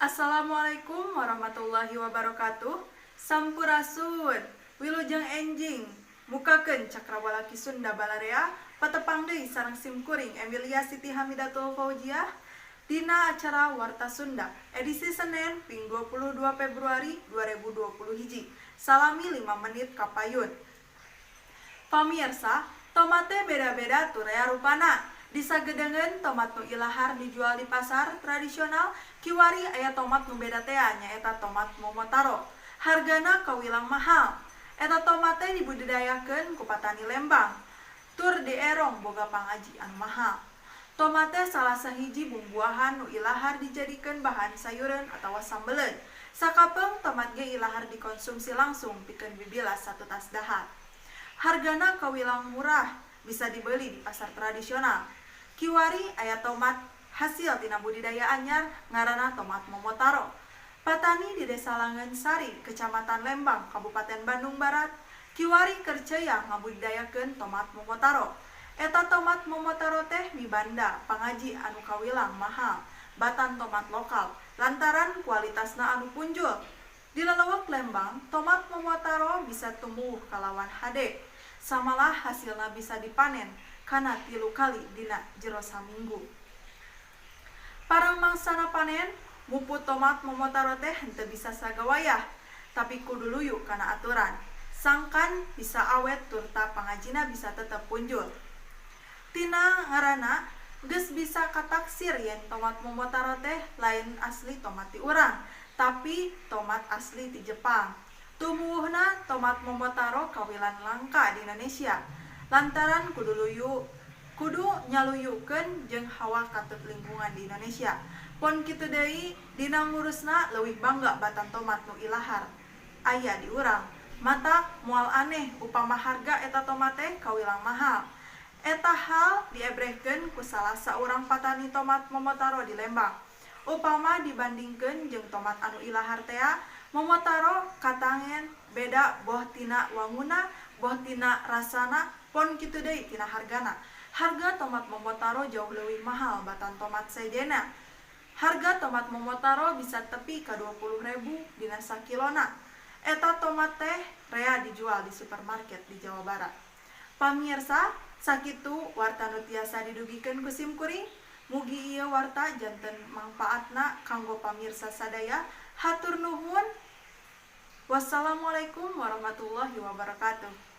Assalamualaikum warahmatullahi wabarakatuh. Sampurasun. Wilujeng enjing. Mukakeun Cakrawala Ki Sunda Balarea, patepang deui sareng simkuring Emilia Siti Hamidatul Fauziah dina acara Warta Sunda edisi Senin ping 22 Februari 2020 hiji. Salami 5 menit kapayun. Pamirsa, tomat teh beda-beda turea rupana. Disagedengeun tomat nu ilahar dijual di pasar tradisional, kiwari aya tomat nu beda tea, nyaeta tomat Momotaro. Hargana kawilang mahal. Eta tomat teh dibudidayakeun ku patani Lembang. Tur dierong boga pangaji anu mahal. Tomat teh salah sahiji bumbuahan nu ilahar dijadikeun bahan sayureun atawa sambeleun. Sakapeung tomat ge ilahar dikonsumsi langsung pikeun bibilas satutas dahar. Hargana kawilang murah, bisa dibeli di pasar tradisional. Kiwari aya tomat hasil tina budidaya anyar, ngaranna tomat Momotaro. Patani di Desa Langensari, Kecamatan Lembang, Kabupaten Bandung Barat, kiwari keur ceuyah ngabudidayakeun tomat Momotaro. Eta tomat Momotaro teh mibanda pangaji anu kawilang mahal batan tomat lokal lantaran kualitasna anu punjul. Di lelewek Lembang, tomat Momotaro bisa tumuwuh kalawan hade. Samalah hasilna bisa dipanen kana 3 kali dina jero saminggu. Pareng mangsana panen, muput tomat Momotaro teh henteu bisa sagawayah, tapi kudu luyu kana aturan. Sangkan bisa awet turta pangajina bisa tetep punjul. Tina ngaranna geus bisa kataksir yen tomat Momotaro teh lain asli tomat ti urang, tapi tomat asli ti Jepang. Tumuwuhna tomat Momotaro kawilang langka di Indonesia lantaran kudu luyu, kudu nyaluyukeun jeung hawa katut lingkungan di Indonesia. Pon kitu deui, dina ngurusna leuwih bangga batan tomat nu ilahar aya di urang. Matak moal aneh upama harga eta tomat teh kawilang mahal. Eta hal diebrehkeun ku salah saurang patani tomat Momotaro di Lembang. Upama dibandingkeun jeung tomat anu ilahar tea, Momotaro katangen beda boh tina wanguna, boh tina rasana, pon kitu deui tina hargana. Harga tomat Momotaro jauh leuwih mahal batan tomat sejenna. Harga tomat Momotaro bisa tepi ka 20.000 dina sakilona. Eta tomat teh rea dijual di supermarket di Jawa Barat. Pamirsa, sakitu warta nu tiasa didugikeun ku simkuring. Mugi ieu warta janten mangpaatna kanggo pamirsa sadaya. Hatur nuhun. Wassalamualaikum warahmatullahi wabarakatuh.